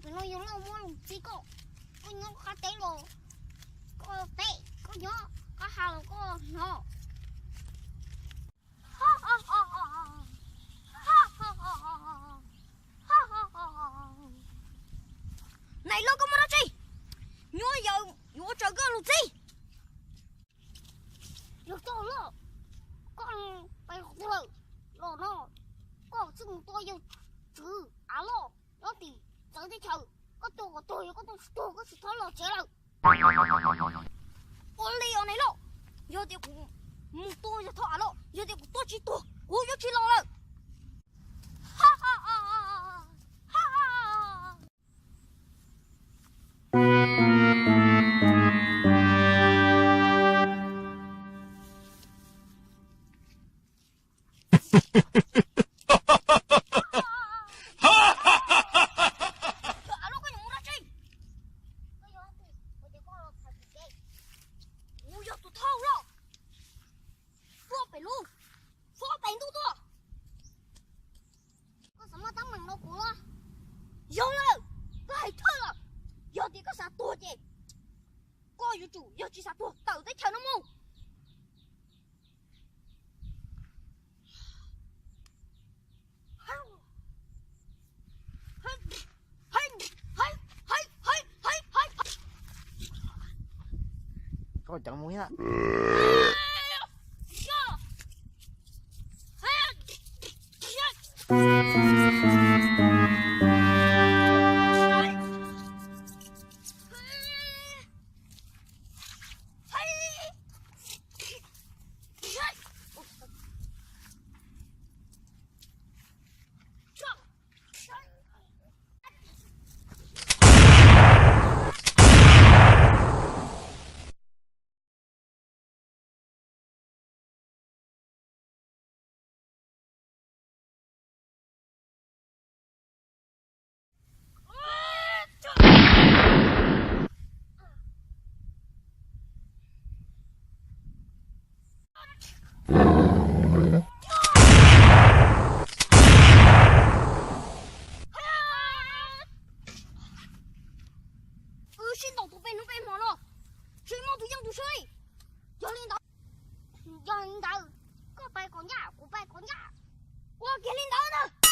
Pem no yog loj muab los txib koj, koj nyob qab teb los koj teb, koj nyob qab hav los koj hnov. Nais loj, koj muaj dab tsi? Nyuaj yaws yuav ua tsaws koj los txib. Yog koj loj, koj pais qhov twg lawm? Los no, koj txwj mus tua yawg tswv av loj nyob tim txawv teb chaws. Koj tua kom tuag, yog koj tua tsis tuag koj tsis txhob los tsev lawm. Ua li os nais loj, yog tias kuv mus tua yawg thoj av loj, yog tias kuv tua tsis tuag kuv yuav tsis los lawm. Kuv yog tus thauj loj, tuaj pem lub fob tais ntuj tuaj. Koj xav muaj teeb meem rau kuv los? Yog lawm, koj hais thawj lawm. Yog tias koj xav tuag ces koj yuav tsum, yog tsis xav tuag tawm teb chaws no mus. Koj cov mus thiab. Wb sib ntaus tus peb hnub peb hmo no, tsis muaj tus yeej tus swb li. Yog li ntawd, yog li ntawd, koj pais kom ncaj, kuv pais kom ncaj. Ua kiag li ntawd ntag.